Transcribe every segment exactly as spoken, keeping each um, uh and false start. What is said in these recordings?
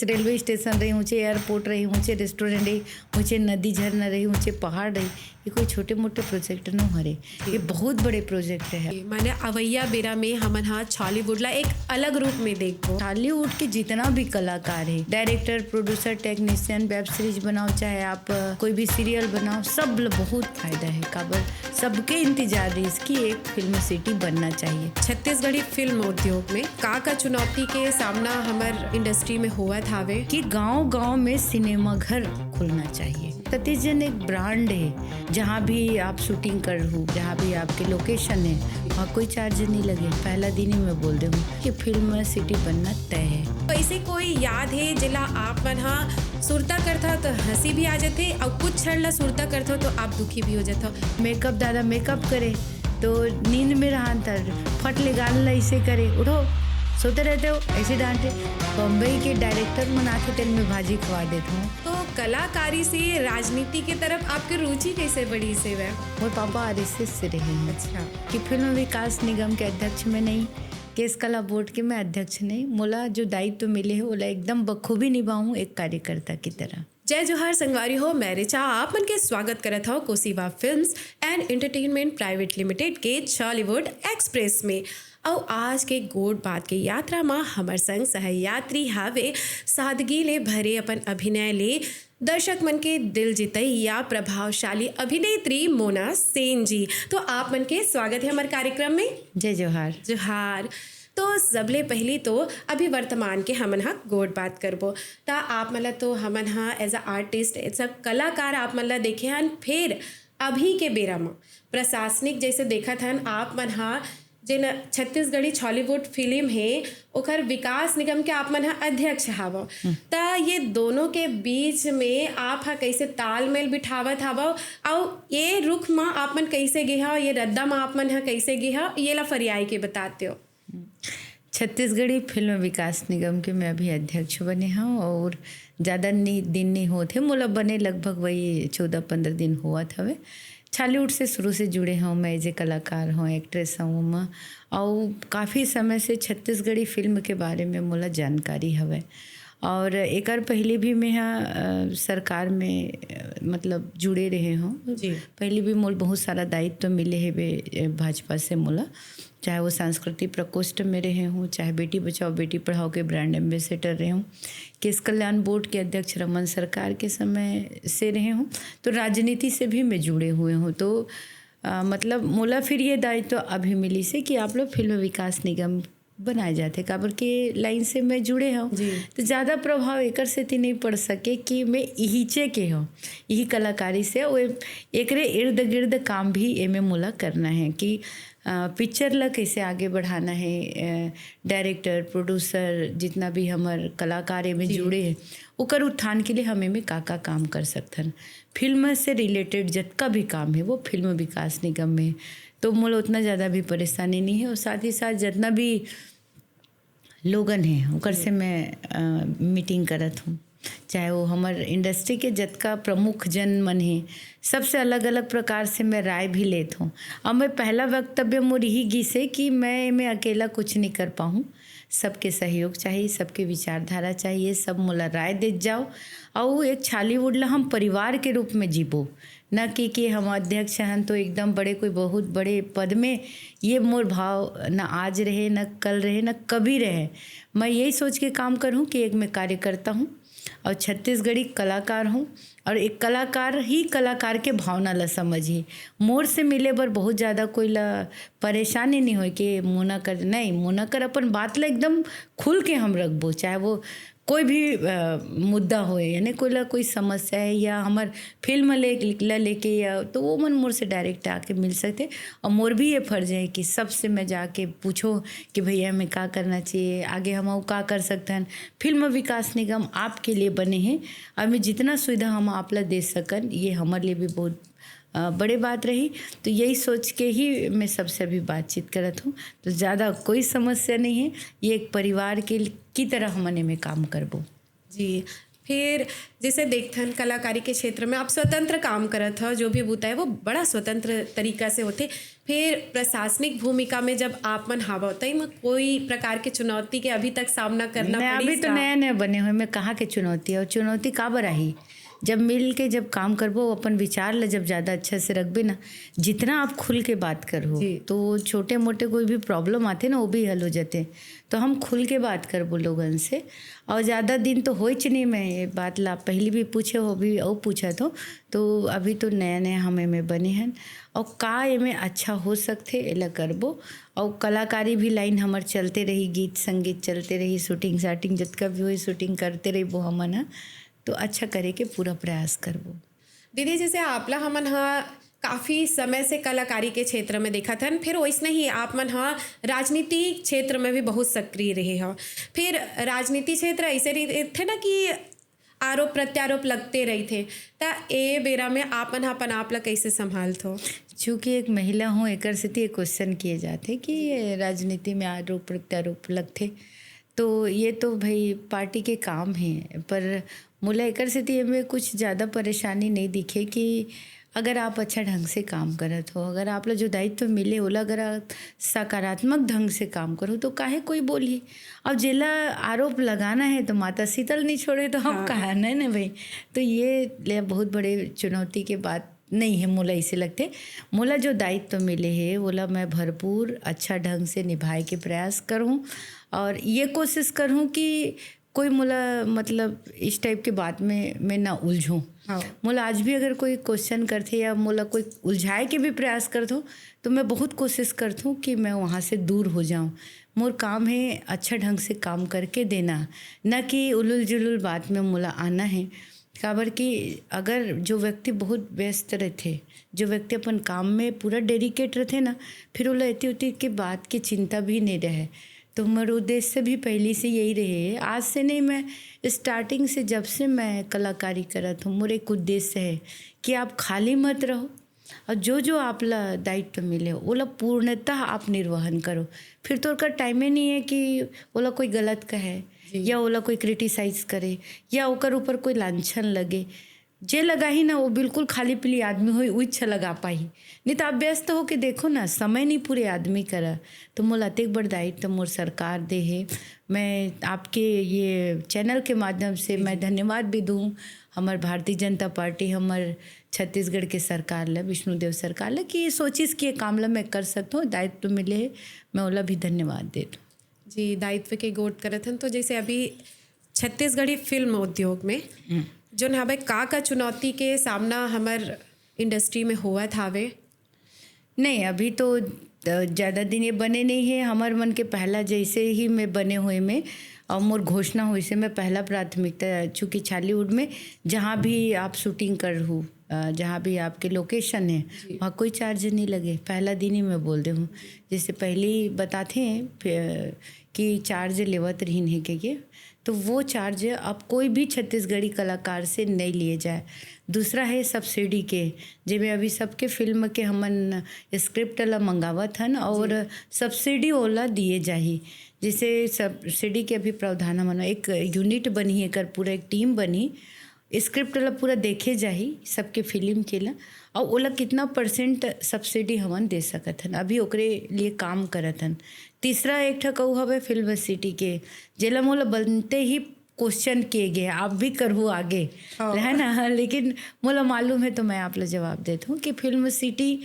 Railway station रही, ऊंचे airport रही, ऊंचे रेस्टोरेंट रही, ऊंचे नदी झरना रही, ऊंचे पहाड़ रही, ये कोई छोटे मोटे प्रोजेक्ट नो हरे, ये बहुत बड़े प्रोजेक्ट है। माने अवैया बेरा में हमन हा छॉलीवुड ला एक अलग रूप में देखबो। छॉलीवुड के जितना भी कलाकार है, director, producer, technician, web series बनाओ, चाहे आप अ, कोई भी सीरियल बनाओ, सब ल बहुत फायदा है। काबर सबके इंतजार रही इसकी एक फिल्म सिटी बनना चाहिए। छत्तीसगढ़ी फिल्म उद्योग में का का चुनौती के सामना हमर इंडस्ट्री में होवत हावे? कि गांव गांव में सिनेमा घर खुलना चाहिए। सतीश जैन एक ब्रांड है, जहाँ भी आप शूटिंग कर हो, जहाँ भी आपके लोकेशन है, वहाँ कोई चार्ज नहीं लगे। पहला दिन ही मैं बोल दूँ कि फिल्म सिटी बनना तय है। तो ऐसे कोई याद है जेला आप मन हा सुरता करथा तो हंसी भी आ जाथे और कुछ क्षण ला सुरता करथा तो आप दुखी भी हो जाथा? मेकअप, दादा मेकअप करे तो नींद में रहा था, फट ले गाल ला ऐसे करे, उठो, सोते रहते हो, ऐसे डांटे। बम्बई के डायरेक्टर मन आथे, तेल में भाजी खवा देता हूँ। तो कलाकारी से राजनीति के तरफ आपके रुचि कैसे बढ़ी से वह? मोर पापा आरएसएस से रहे हैं। अच्छा। कि फिल्म विकास निगम के अध्यक्ष में नहीं, केस कला बोर्ड के मैं अध्यक्ष नहीं। मोला जो दायित्व मिले है, ओला एकदम बखूबी निभाऊँ एक कार्यकर्ता की तरह। जय जोहार संगवारी हो, मैं ऋचा आप मन के स्वागत करत हव Kosiva films and entertainment private limited के छॉलीवुड एक्सप्रेस में। अउ आज के गोठ बात के यात्रा म हमर संग सहयात्री हावे सादगी ले भरे अपन अभिनय ले दर्शक मन के दिल जितैया प्रभावशाली अभिनेत्री मोना सेन जी। तो आप मन के स्वागत है हमर कार्यक्रम में। जय जोहार। जोहार। तो सबले पहली तो अभी वर्तमान के हमन हा गोठ बात करबो। त आप मन ला तो हमन हा as a artist, as a कलाकार आप मन ला देखे हन, फिर अभी के बेरा म प्रशासनिक जैसे देखत हन आप मन हा, जेन छत्तीसगढ़ी छॉलीवुड फिल्म हे, ओकर विकास निगम के आप मन हा अध्यक्ष हावव। त ये दोनों के बीच में आप हा कैसे तालमेल बिठावत हावव, अउ ये रुख म आप मन कैसे गे हव, ये रद्दा म आप मन हा कैसे गे हव, ये ला फरियाई के बताते हो। छत्तीसगढ़ी फिल्म विकास निगम के मैं अभी अध्यक्ष बने हूँ और ज़्यादा नि-, दिन नहीं होत हे, मोला बने लगभग वही चौदह पंद्रह दिन होवत हवे। छॉलीवुड से शुरू से जुड़े हूँ मैं, जे कलाकार हूँ, एक्ट्रेस हूँ मैं, और काफ़ी समय से छत्तीसगढ़ी फिल्म के बारे में मोला जानकारी हवे। और एकर पहले भी मैं हा, अ, सरकार में, अ, मतलब जुड़े रहे हूँ। जी। पहले भी मोल बहुत सारा दायित्व मिले हेबे, अ, भाजपा से मोला, चाहे वो सांस्कृतिक प्रकोष्ठ में रहे हूँ, चाहे बेटी बचाओ बेटी पढ़ाओ के ब्रांड एम्बेसडर रहे हूँ, केस कल्याण बोर्ड के अध्यक्ष रमन सरकार के समय से रहे हूँ, तो राजनीति से भी मैं जुड़े हुए हूँ। तो अ, मतलब मोला फिर ये दायित्व अभी मिली से कि आप लोग फिल्म विकास निगम बनाए जाते, काबर के लाइन से मैं जुड़े हूँ। जी। तो ज़्यादा प्रभाव एकर सेती नहीं पड़ सके कि मैं इहीचे के हूँ, यही कलाकारी से वो एकरे इर्द गिर्द काम भी एमे मोला करना है कि अ, पिक्चर ला कैसे आगे बढ़ाना है, अ, डायरेक्टर, प्रोड्यूसर, जितना भी हमर कलाकार एमे जी। जुड़े हैं, ओकर उत्थान के लिए हम एमे का का काम कर सकथन। फिल्म से रिलेटेड जतका भी काम है वो फिल्म विकास निगम में, तो मोला उतना ज़्यादा भी परेशानी नहीं है। और साथ ही साथ जितना भी लोगन है ओकर से मैं अ, मीटिंग करत हूँ, चाहे वो हमर इंडस्ट्री के जतका प्रमुख जन मन है, सबसे अलग अलग प्रकार से मैं राय भी लेत हूँ। और मैं पहला वक्तव्य मोर यही गिसे कि मैं एमे अकेला कुछ नहीं कर पाऊँ, सबके सहयोग चाहिए, सबके विचारधारा चाहिए, सब मोला राय देत जाओ। और एक छॉलीवुड ला हम परिवार के रूप में जीबो, न कि कि हम अध्यक्ष हन तो एकदम बड़े कोई बहुत बड़े पद में। ये मोर भाव न आज रहे, न कल रहे, न कभी रहे। मैं यही सोच के काम करूँ कि एक मैं कार्यकर्ता हूँ और छत्तीसगढ़ी कलाकार हूँ, और एक कलाकार ही कलाकार के भावना ला समझही। मोर से मिले बर बहुत ज़्यादा कोई ला परेशानी नहीं होए कि मोना कर, नहीं, मोना कर अपन बात ला एकदम खुल के हम रखबो, चाहे वो कोई भी अ, मुद्दा होए, यानी कोई ला कोई समस्या है या हमर फिल्म ले, ला लेके, या तो वो मन मोर से डायरेक्ट आके मिल सकते। और मोर भी ये फर्ज है कि सबसे मैं जाके पूछो कि भैया हमें का करना चाहिए, आगे हम अउ का कर सकते हैं। फिल्म विकास निगम आपके लिए बने हैं, और मैं जितना सुविधा हम आप ला दे सकन, ये हमारे लिए भी बहुत अ, बड़े बात रही। तो यही सोच के ही मैं सबसे अभी बातचीत करत हूँ। तो ज़्यादा कोई समस्या नहीं है, ये एक परिवार के, की तरह हमन एमे काम करबो। जी। फिर जैसे देखथन कलाकारी के क्षेत्र में आप स्वतंत्र काम करत हो, जो भी बूता है वो बड़ा स्वतंत्र तरीका से होथे। फिर प्रशासनिक भूमिका में जब आप मन हावव त एमा कोई प्रकार के चुनौती के अभी तक सामना करना नहीं, पड़िस अभी तो का? नया नया बने हुए, मैं कहाँ के चुनौती है? और चुनौती काबर आही? जब मिल के जब काम करबो, अपन विचार ला जब ज्यादा अच्छा से रखबे ना, जितना आप खुल के बात करहू, जी। तो छोटे मोटे कोई भी प्रॉब्लम आथे ना, वो भी हल हो जाथे। तो हम खुल के बात करबो लोगन से। और ज्यादा दिन तो होइच नहीं, मैं ये बात ला पहली भी पूछे हो, अभी अउ पूछत हो, तो अभी तो नया नया हम एमे बने हन। और का एमे अच्छा हो सकथे, एला करबो। और कलाकारी भी लाइन हमर चलते रही, गीत संगीत चलते रही, शूटिंग शाटिंग जतका भी होई, शूटिंग करते रहिबो हमन ह। तो अच्छा करे के पूरा प्रयास करबो। दीदी, जैसे आपला हमन ह काफी समय से कलाकारी के क्षेत्र में देखत हन, फिर वैसने ही आप मन ह राजनीति क्षेत्र में भी बहुत सक्रिय रहे हो। फिर राजनीति क्षेत्र ऐसे रहिथे ना कि आरोप प्रत्यारोप लगते रहिथे, त ए बेरा में आप मन ह अपन आप ला कैसे संभालथो? चूंकि एक महिला हूँ, एकर सेती ये क्वेश्चन किए जाथे कि ये राजनीति में आरोप प्रत्यारोप लगथे, तो ये तो भाई पार्टी के काम है। पर मोला एकर सेती एमे कुछ ज्यादा परेशानी नहीं दिखे कि अगर आप अच्छा ढंग से काम करत हो, अगर आप ला जो दायित्व मिले, ओला अगर आप सकारात्मक ढंग से काम करो, तो काहे कोई बोलही? अब जेला आरोप लगाना है, तो माता शीतल नहीं छोड़े, तो हम हाँ। कहा नहीं ना भाई। तो ये ले बहुत बड़े चुनौती के बात नहीं है, मोला इसे लगथे। मोला जो दायित्व मिले है, ओला मैं भरपूर अच्छा ढंग से निभाए के प्रयास करूँ और ये कोशिश करूँ कि कोई मोला, मतलब, इस टाइप के बात में मैं ना उलझूँ। हाँ। मोला आज भी अगर कोई क्वेश्चन करथे या मोला कोई उलझाए के भी प्रयास करथो, तो मैं बहुत कोशिश करथूँ कि मैं वहाँ से दूर हो जाऊँ। मोर काम है अच्छा ढंग से काम करके देना, न कि उलुल जुलुल बात में मोला आना है। काबर कि अगर जो व्यक्ति बहुत व्यस्त रहिथे, जो व्यक्ति अपन काम में पूरा डेडिकेट रहिथे ना, फिर ओला एती ओती के बात के चिंता भी नहीं रहे। तो मोर उद्देश्य भी पहली से यही रहे, आज से नहीं, मैं स्टार्टिंग से, जब से मैं कलाकारी करत हूँ, मोर एक उद्देश्य है कि आप खाली मत रहो और जो जो आप ला दायित्व मिले, ओला पूर्णतः आप निर्वहन करो। फिर तो ओकर टाइमे नहीं है कि ओला कोई गलत कहे या ओला कोई क्रिटिसाइज करे या ओकर ऊपर कोई लांछन लगे। जे लगाही ना, वो बिल्कुल खाली पीली आदमी होई, उइच लगा पाही। नहीं तो आप व्यस्त होके देखो ना, समय नहीं पूरे आदमी करा। तो मोला अतेक बड़ दायित्व मोर सरकार दे हे। मैं आपके ये चैनल के माध्यम से मैं धन्यवाद भी दूँ हमर भारतीय जनता पार्टी, हमर छत्तीसगढ़ के सरकार ला, विष्णुदेव सरकार ला, कि ये सोचिस कि ये काम ला मैं कर सकत हूँ, दायित्व मिले हे, मैं ओला भी धन्यवाद देत हूँ। जी, दायित्व के गोठ करत हन। तो जैसे अभी छत्तीसगढ़ी फिल्म उद्योग में जोन हवे, का का चुनौती के सामना हमर इंडस्ट्री में होवत हावे? नहीं, अभी तो, अ, ज्यादा दिन ये बने नहीं है। हमर मन के पहला जैसे ही मैं बने हुए में और मोर घोषणा हुई से मैं पहला प्राथमिकता, चूँकि छॉलीवुड में जहाँ भी आप शूटिंग करहू, अ, जहाँ भी आपके लोकेशन है, वहाँ कोई चार्ज नहीं लगे। पहला दिन ही मैं बोल दे हूँ, जैसे पहले ही बताते हैं, फिर, कि चार्ज लेवत रहिन है के, के, तो वो चार्ज अब कोई भी छत्तीसगढ़ी कलाकार से नहीं लिए जाए। दूसरा है सब्सिडी के, जेमे अभी सबके फिल्म के हमन स्क्रिप्ट ला मंगावत हन और सब्सिडी ओला दिए जाही। जैसे सब्सिडी के अभी प्रावधान हमन, एक यूनिट बनही, एकर पूरा एक टीम बनही, स्क्रिप्ट ला पूरा देखे जाही सबके फिल्म के ला, और ओला कितना परसेंट सब्सिडी हमन दे सकत हन, अभी ओकरे लिए काम करत हन। तीसरा एक ठक अउ हवे फिल्म सिटी के, जेला मोला बनते ही क्वेश्चन किए गए, आप भी करहू आगे, है ना? लेकिन मोला मालूम है तो मैं आप ला जवाब देत हूँ कि फिल्म सिटी,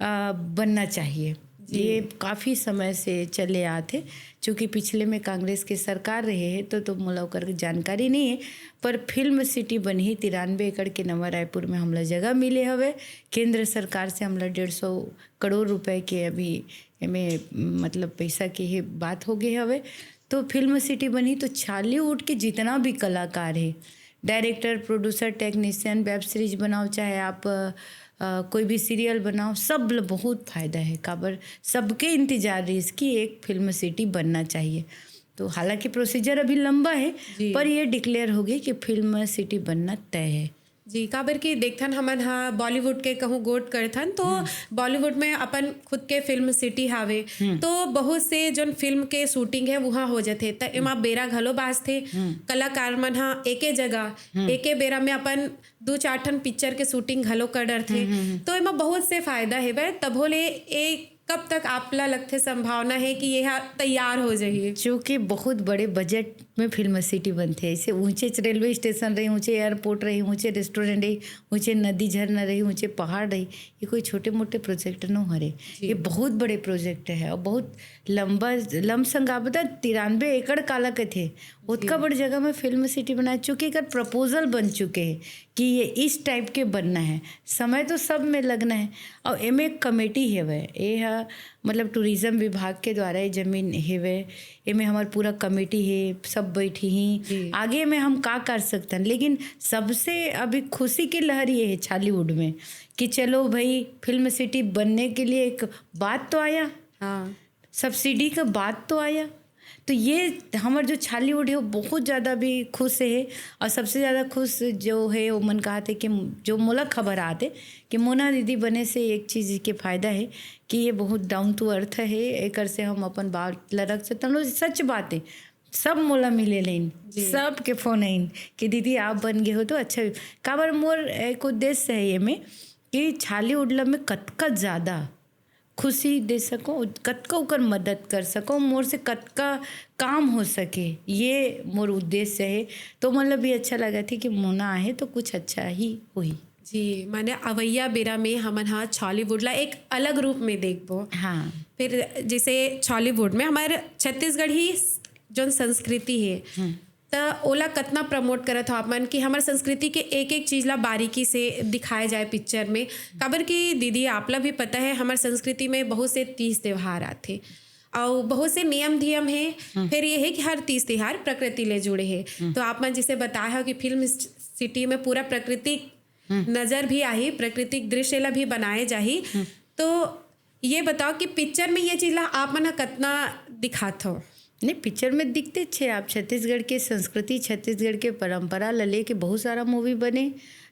अ, बनना चाहिए। ये काफ़ी समय से चले आत हे, चूँकि पिछले में कांग्रेस के सरकार रहे हे, तो, तो मोला ओकर जानकारी नहीं है। पर फिल्म सिटी बनही, तिरानवे एकड़ के नवा रायपुर में हमला जगह मिले हवे, केंद्र सरकार से हमला डेढ़ सौ करोड़ रुपए के अभी एमे, मतलब, पैसा के ही बात हो गए हवे। तो फिल्म सिटी बनही तो छॉलीवुड के जितना भी कलाकार है, director, producer, technician, web series बनाओ, चाहे आप, अ, कोई भी सीरियल बनाओ, सब ल बहुत फायदा है। काबर सबके इंतजार रहिस कि एक फिल्म सिटी बनना चाहिए। तो हालांकि प्रोसीजर अभी लंबा है, पर ये डिक्लेयर हो गई कि फिल्म सिटी बनना तय है। जी, काबर कि देखथन हमन ह बॉलीवुड के कहूँ गोठ करथन, तो बॉलीवुड में अपन खुद के फिल्म सिटी हावे, तो बहुत से जोन फिल्म के शूटिंग है, वहाँ हो जाथे, त एमा बेरा घलो बाँचथे। कलाकार मन ह एके जगह, एके बेरा में अपन दू चार ठन पिक्चर के शूटिंग घलो कर डरथे, तो एमा बहुत से फायदा हेवय। तभो ले ए कब तक आपला लगथे संभावना है कि ये ह तैयार हो जाही? चूँकि बहुत बड़े बजट में फिल्म सिटी बनथे, ऐसे ऊँचे रेलवे स्टेशन रही, ऊँचे एयरपोर्ट रही, ऊँचे रेस्टोरेंट रही, ऊँचे नदी झरना रही, ऊँचे पहाड़ रही, ये कोई छोटे मोटे प्रोजेक्ट नो हरे। ये बहुत बड़े प्रोजेक्ट है और बहुत लंबा, लमसम का बता, तिरानबे एकड़ काला कथे, ओतका बड़ जगह में फिल्म सिटी बनाए। चूँकि एकर प्रपोजल बन चुके है कि ये इस टाइप के बनना है, समय तो सब में लगना है। और एमे एक कमेटी हेवय, ये ह मतलब टूरिज्म विभाग के द्वारा ये जमीन हेवय, एमे हमर पूरा कमेटी हे, सब बैठी ही। आगे में हम का कर सकतन, लेकिन सबसे अभी खुशी की लहर ये है छॉलीवुड में कि चलो भाई, फिल्म सिटी बनने के लिए एक बात तो आया, हाँ। सब्सिडी का बात तो आया। तो ये हमर जो छॉलीवुड है, वो बहुत ज़्यादा भी खुश है। और सबसे ज़्यादा खुश जो है, वो मन कहा थे कि जो मोला खबर आते कि मोना दीदी बने से एक चीज़ के फ़ायदा है कि ये बहुत डाउन टू अर्थ है, एकर से हम अपन बात ला रख सकते हैं। सच बात है, सब मोला मिले लेन, सबके फोन आइन कि दीदी आप बन गए हो तो अच्छा। काबर मोर एक उद्देश्य है ये में कि छॉलीवुड ला में कतका ज़्यादा खुशी दे सको, कतका ओकर मदद कर सको, मोर से कतका काम हो सके, ये मोर उद्देश्य है। तो मतलब ये अच्छा लगा थी कि मोना आहे तो कुछ अच्छा ही हुई। जी, माने अवैया बेरा में हमन हा छॉलीवुड ला एक अलग रूप में देखबो। हाँ। फिर जैसे छॉलीवुड में हमारे छत्तीसगढ़ी जोन संस्कृति है, त ओला कतना प्रमोट करत हो आप मन कि हमर संस्कृति के एक-एक चीज ला बारीकी से दिखाए जाए पिक्चर में? काबर कि दीदी, आपला भी पता है, हमर संस्कृति में बहुत से तीज त्योहार आथे, अउ बहुत से नियम धियम हे। फिर ये है कि हर तीज त्योहार प्रकृति ले जुड़े हे। तो आप मन जैसे बताए हो कि फिल्म सिटी में पूरा प्राकृतिक नजर भी आही, प्राकृतिक दृश्य ला भी बनाए जाही। तो ये बताओ कि पिक्चर में ये चीज ला आप मन ह कतना दिखात हो? नहीं, पिक्चर में दिखते छे आप। छत्तीसगढ़ के संस्कृति, छत्तीसगढ़ के परंपरा ला लेके बहुत सारा मूवी बने।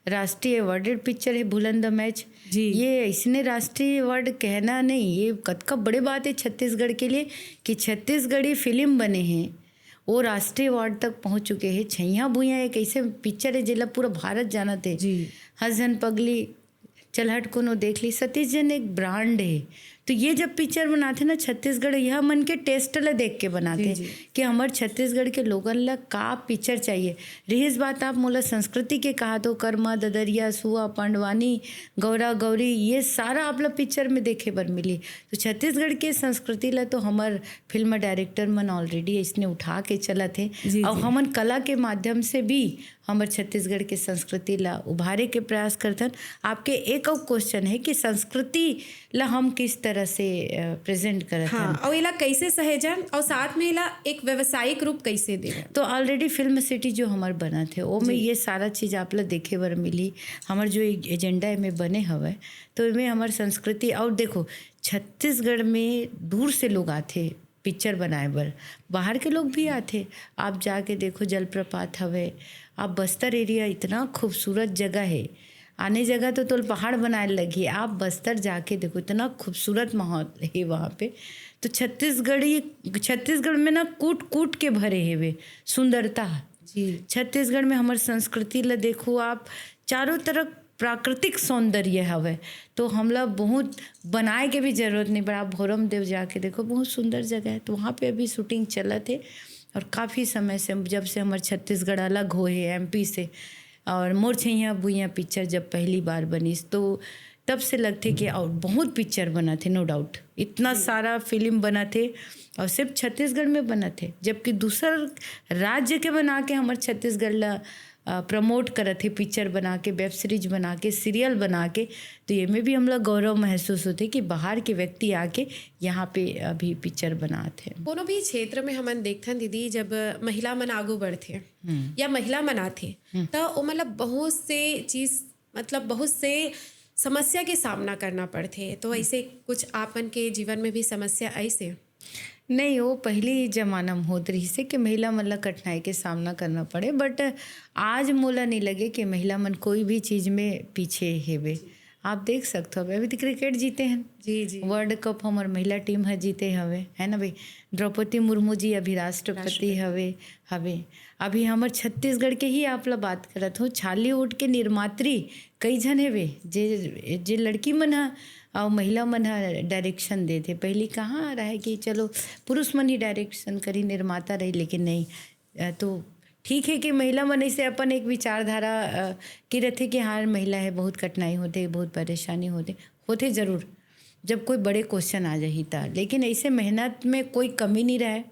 राष्ट्रीय अवार्डेड पिक्चर है भूलन द मैच। जी। ये इसने राष्ट्रीय अवार्ड कहना नहीं, ये कतका बड़े बात है छत्तीसगढ़ के लिए कि छत्तीसगढ़ी फिल्म बने हैं, वो राष्ट्रीय अवार्ड तक पहुंच चुके हैं। छैया भुइया एक ऐसे पिक्चर है जेला पूरा भारत जानत है। जी। हंस झन पगली, चल हट कोनो देख ली, सतीश जैन एक ब्रांड है। तो ये जब पिक्चर बनाथे ना छत्तीसगढ़, यह मन के टेस्ट ला देख के बनाथे जी, जी। कि हमर छत्तीसगढ़ के लोगन ला का पिक्चर चाहिए। रहीस बात आप मोला संस्कृति के कहा तो कर्मा, ददरिया, सुआ, पांडवानी, गौरा गौरी, ये सारा आप ला पिक्चर में देखे बर मिली। तो छत्तीसगढ़ के संस्कृति ला तो हमर फिल्म डायरेक्टर मन ऑलरेडी इसने उठा के चलत हे। जी, और जी। हमन कला के माध्यम से भी हमर छत्तीसगढ़ के संस्कृति ला उभारे के प्रयास करथन। आपके एक अउ क्वेश्चन है कि संस्कृति ला हम किस तरह से, अ, प्रेजेंट करत हाँ, हन? और एला कैसे सहेजन और साथ में एला एक व्यावसायिक रूप कैसे देवन? तो ऑलरेडी फिल्म सिटी जो हमर बनत है, ओमे जी। ये सारा चीज आप ला देखे बर मिली। हमर जो एक एजेंडा एमे बने हवय, तो एमे हमर संस्कृति, और देखो, छत्तीसगढ़ में दूर से लोग आथे पिक्चर बनाए बर, बाहर के लोग भी आथे। आप जाके देखो, जलप्रपात हवे, आप बस्तर एरिया, इतना खूबसूरत जगह है। आने जगह तो तोल पहाड़ बनाए लगही, आप बस्तर जाके देखो, इतना खूबसूरत माहौल है वहाँ पे। तो छत्तीसगढ़ी, छत्तीसगढ़ में ना कूट कूट के भरे हेवे सुंदरता। जी। छत्तीसगढ़ में हमर संस्कृति ला देखो आप, चारों तरफ प्राकृतिक सौंदर्य हवे, तो हमला बहुत बनाए के भी जरूरत नहीं पड़ा। आप भोरम देव जाके देखो, बहुत सुंदर जगह है। तो वहाँ पे अभी शूटिंग चलत है और काफ़ी समय से, जब से हमर छत्तीसगढ़ अलग होए है एमपी से, और मोर छैया भुइया पिक्चर जब पहली बार बनिस, तो तब से लगथे कि और बहुत पिक्चर बनत हे, नो डाउट, इतना सारा फिल्म बनत हे और सिर्फ छत्तीसगढ़ में बनत हे, जबकि दूसर राज्य के बना के हमर छत्तीसगढ़ ला, अ, प्रमोट करत हे, पिक्चर बना के, वेब सीरीज बना के, सीरियल बना के, तो ये में भी हमला गौरव महसूस होथे कि बाहर के व्यक्ति आके यहाँ पे अभी पिक्चर बनात हे। कोनो भी क्षेत्र में हमन देखथन दीदी, जब महिला मन आगू बढ़थे हम्म। या महिला मन आथे, हम्म। त ओमन ला बहुत से चीज, मतलब बहुत से समस्या के सामना करना पड़थे। तो ऐसे कुछ आप मन के जीवन में भी समस्या आइस हे? नहीं, वो पहिली जमाना म होत रहिसे कि महिला मन ला कठिनाई के सामना करना पड़े, but आज मोला नहीं लगे कि महिला मन कोई भी चीज में पीछे हेवे। आप देख सकथो, अभी तो क्रिकेट जीते हैं, जी, जी। वर्ल्ड कप हमर महिला टीम ह जीते हवे, है ना भाई? द्रौपदी मुर्मू जी अभी राष्ट्रपति हवे हवे। अभी हमर छत्तीसगढ़ के ही आप ला बात करत हो, छालीवुड के निर्मात्री कई झन हेवे, जे जे लड़की मन ह अउ महिला मन ह डायरेक्शन देथे। पहिली कहाँ रहे कि चलो पुरुष मन ही डायरेक्शन करी, निर्माता रही, लेकिन नहीं। अ, तो ठीक है कि महिला मन ऐसे अपन एक विचारधारा अ, की रथे कि हाँ, महिला है, बहुत कठिनाई होथे, बहुत परेशानी होथे, होथे जरूर, जब कोई बड़े क्वेश्चन आ जाही त। लेकिन ऐसे मेहनत में कोई कमी नहीं रहे,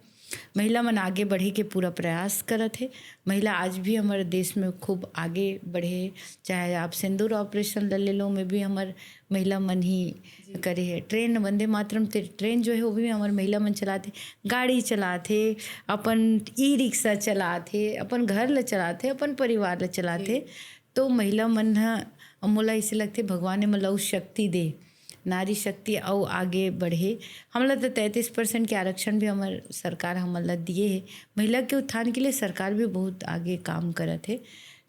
महिला मन आगे बढ़े के पूरा प्रयास करत हे। महिला आज भी हमर देश में खूब आगे बढ़े हे, चाहे आप सिंदूर ऑपरेशन ल ले लो, में भी हमर महिला मन ही करे हे। ट्रेन, वंदे मातरम ते-, ट्रेन जो है, वो भी हमर महिला मन चलाथे, गाड़ी चलाथे, अपन ई रिक्शा चलाथे, अपन घर ल चलाथे, अपन परिवार ल चलाथे। तो महिला मन ह, मोला ऐसे लगथे, भगवान ने मतलब शक्ति दे, नारी शक्ति अउ आगे बढ़े। हमला तो तैंतीस परसेंट के आरक्षण भी हमर सरकार हमन ला दिए हे। महिला के उत्थान के लिए सरकार भी बहुत आगे काम करत हे।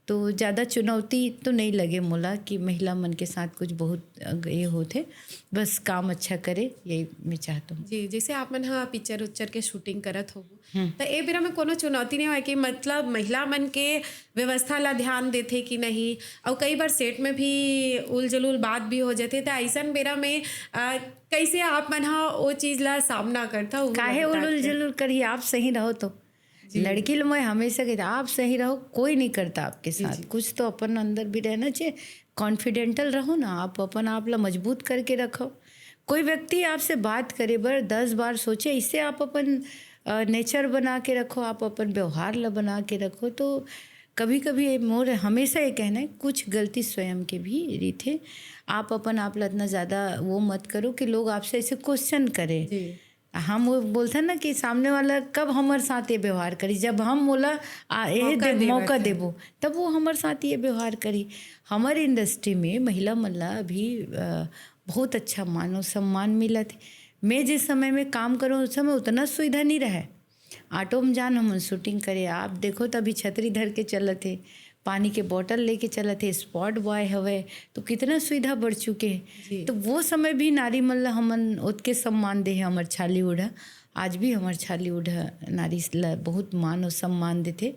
तो ज़्यादा चुनौती तो नहीं लगे मोला कि महिला मन के साथ कुछ बहुत, अ, ये होथे। बस काम अच्छा करे, यही मैं चाहत हूँ। जी, जैसे आप मन ह पिक्चर उच्चर के शूटिंग करत हो, तो ए बेरा में कोनो चुनौती नहीं होय कि मतलब महिला मन के व्यवस्था ला ध्यान देथे कि नहीं? और कई बार सेट में भी उलझुल बात भी हो जाथे, तो ऐसन बेरा में अ, कैसे आप मन ह वो चीज ला सामना करथा, वो काहे बता उलुल के? जुलुल करी, आप सही रहो तो। लड़की लो मैं हमेशा कहती, आप सही रहो, कोई नहीं करता आपके साथ। कुछ तो अपन अंदर भी रहना चाहिए, कॉन्फिडेंटल रहो ना, आप अपन आप ला मजबूत करके रखो। कोई व्यक्ति आपसे बात करे बर दस बार सोचे, इससे आप अपन नेचर बना के रखो, आप अपन व्यवहार ला बना के रखो। तो कभी कभी मोर हमेशा ये कहना है, कुछ गलती स्वयं के भी रहिथे। आप अपन आप ला इतना ज़्यादा वो मत करो कि लोग आपसे ऐसे क्वेश्चन करें। जी। हम वो बोलथन ना कि सामने वाला कब हमर साथ ये व्यवहार करी, जब हम मोला आ, ये मौका दे, देवत मौका है। देबो, तब वो हमर साथ ये व्यवहार करी। हमर इंडस्ट्री में महिला मन ला अभी अ, बहुत अच्छा मान और सम्मान मिलत हे। मैं जिस समय में काम करूँ, उस समय उतना सुविधा नहीं रहे। ऑटो में जान हमन शूटिंग करे, आप देखो तो अभी छतरी धर के चलत हे, पानी के बॉटल लेके चलत हे, स्पॉट बॉय हवे, तो कितना सुविधा बढ़ चुके हे। जी। तो वो समय भी नारी मन ला हमन ओतके सम्मान दे हे हमर छालीवुड ह। आज भी हमर छालीवुड ह नारी ला बहुत मान और सम्मान देथे।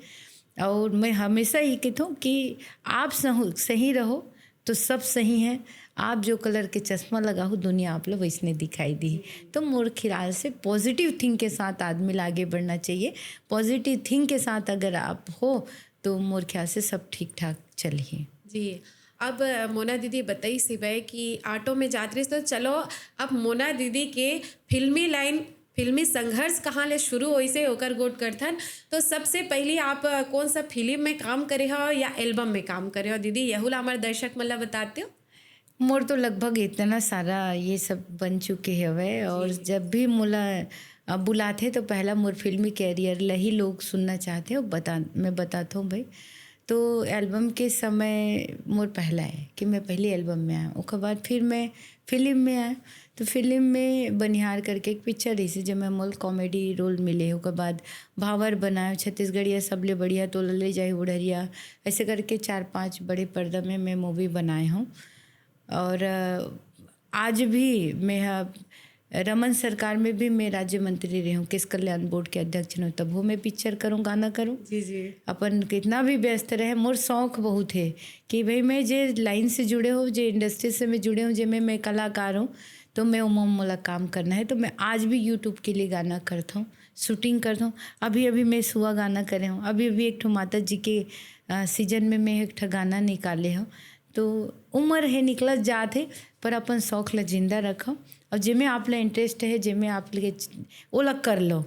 और मैं हमेशा ये कहता हूँ कि आप सहु- सही रहो तो सब सही है। आप जो कलर के चश्मा लगाहू, दुनिया आप ला वैसने दिखाई दी। तो मोर ख्याल से पॉजिटिव थिंक के साथ आदमी ला आगे बढ़ना चाहिए। पॉजिटिव थिंक के साथ अगर आप हो तो मोर ख्याल से सब ठीक ठाक चलही। जी। अब अ, मोना दीदी बताइस हवय कि ऑटो में जात रहिस, तो चलो अब मोना दीदी के फिल्मी लाइन, फिल्मी संघर्ष कहाँ ले शुरू होइस हे ओकर गोठ करथन। तो सबसे पहली आप अ, कौन सा फिल्म में काम करे हो या एल्बम में काम करे हो दीदी, यहू ला हमर दर्शक मन ला बताते हो? मोर तो लगभग इतना सारा ये सब बन चुके हवे, और जब भी मोला अ, बुलाथे तो पहला मोर फिल्मी कैरियर ला ही लोग सुनना चाहथे, और बता मैं बताथों भाई। तो एल्बम के समय मोर पहला है कि मैं पहली एल्बम में आया, ओकर बाद फिर मैं फिल्म में आया। तो फिल्म में बनिहार करके एक पिक्चर रहिस, जेमे मोल कॉमेडी रोल मिले। ओकर बाद भावर बनाए, छत्तीसगढ़िया सबले बढ़िया, तोला ले जाही उड़रिया, ऐसे करके चार पांच बड़े पर्दा में मैं मूवी बनाए हूँ। और अ, आज भी मैं ह-, रमन सरकार में भी मैं राज्य मंत्री रही हूँ, किस कल्याण बोर्ड के अध्यक्ष हूँ, तब हो मैं पिक्चर करूँ, गाना करूँ। जी, जी। अपन कितना भी व्यस्त रहे, मोर शौक बहुत है कि भाई मैं जे लाइन से जुड़े हूँ, जे इंडस्ट्री से मैं जुड़े हूँ, जे मैं, मैं कलाकार हूँ, तो मैं ओमा मोला काम करना है। तो मैं आज भी यूट्यूब के लिए गाना करता हूँ, शूटिंग करता हूँ। अभी अभी मैं सुआ गाना करे हूँ, अभी अभी एक ठो माता जी के अ, सीजन में मैं एक ठो गाना निकाले हूँ। तो उम्र है निकलत जात है, पर अपन शौक ला जिंदा रखो, और जेमे आप ला इंटरेस्ट है, जेमे आप लगे च-, ओला कर लो।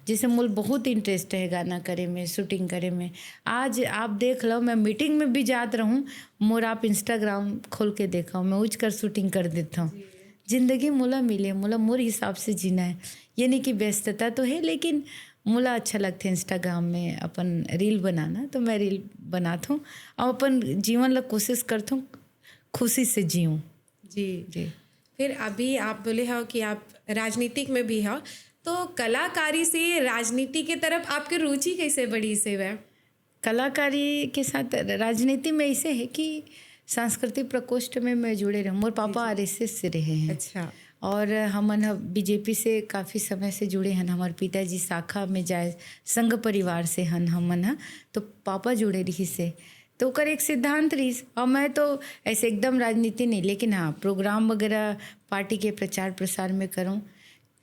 जैसे मोल बहुत इंटरेस्ट है गाना करे में, शूटिंग करे में। आज आप देख लो, मैं मीटिंग में भी जात रहूँ, मोर आप इंस्टाग्राम खोल के देखो, मैं उजकर शूटिंग कर देता हूँ। जिंदगी मोला मिले, मोला मोर हिसाब से जीना है। ये नहीं कि व्यस्तता तो है, लेकिन मोला अच्छा लगथे इंस्टाग्राम में अपन रील बनाना, तो मैं रील बनात हूँ और अपन जीवन ला कोशिश करत हूँ खुशी से जीऊँ। जी। जी। फिर अभी आप बोले हो कि आप राजनीतिक में भी हो, तो कलाकारी से राजनीति के तरफ आपके रुचि कैसे बढ़िस हवय? कलाकारी के साथ राजनीति में ऐसे है कि सांस्कृतिक प्रकोष्ठ में मैं जुड़े रहूँ। मोर पापा आरएसएस से रहे हैं। अच्छा। और हमन ह बीजेपी से काफ़ी समय से जुड़े हन। हमारे पिताजी शाखा में जाए, संघ परिवार से हन हमन ह, तो पापा जुड़े रहिस हे। तो ओकर एक सिद्धांत रहिस, और मैं तो ऐसे एकदम राजनीति नहीं, लेकिन हाँ, प्रोग्राम वगैरह पार्टी के प्रचार प्रसार में करूँ।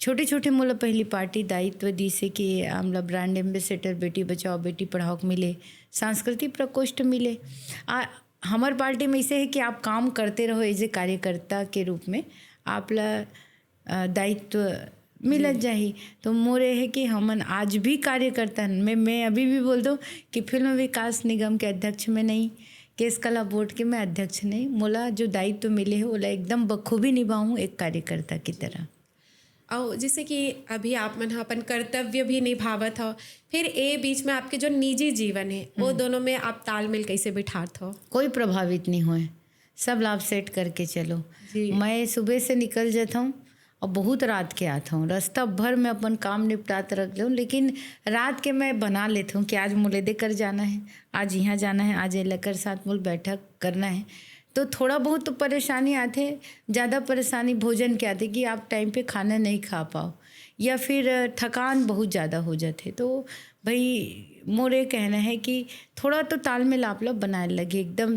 छोटे छोटे मोला पहली पार्टी दायित्व दिस हे कि हमला ब्रांड एम्बेसडर, बेटी बचाओ बेटी पढ़ाओ के मिले, सांस्कृतिक प्रकोष्ठ मिले। आ, हमर पार्टी में ऐसे है कि आप काम करते रहो, एज ए कार्यकर्ता के रूप में आप ला अ, दायित्व मिलत जाही। तो मोर ये है कि हमन आज भी कार्यकर्ता हन। मैं मैं अभी भी बोल दूँ कि फिल्म विकास निगम के अध्यक्ष में नहीं, केस कला बोर्ड के मैं अध्यक्ष नहीं। मोला जो दायित्व मिले है, ओला एकदम बखूबी निभाऊँ एक कार्यकर्ता की तरह। अउ जैसे कि अभी आप मन ह अपन कर्तव्य भी निभावत हव, फिर ए बीच में आपके जो निजी जीवन है, वो दोनों में आप तालमेल कैसे बिठात हव? कोई प्रभावित नहीं होए, सब ला आप सेट करके चलो। जी। मैं सुबह से निकल जाता हूँ और बहुत रात के आता हूँ। रास्ता भर में अपन काम निपटात रख लूँ, लेकिन रात के मैं बना लेता हूँ कि आज मोला एदे कर जाना है, आज यहाँ जाना है, आज एला कर साथ मोला बैठक करना है। तो थोड़ा बहुत तो परेशानी आथे, ज़्यादा परेशानी भोजन के आथे कि आप टाइम पे खाना नहीं खा पाओ, या फिर थकान बहुत ज़्यादा हो जाथे। तो भाई, मोर ये कहना है कि थोड़ा तो तालमेल आप लोग बनाए लगे, एकदम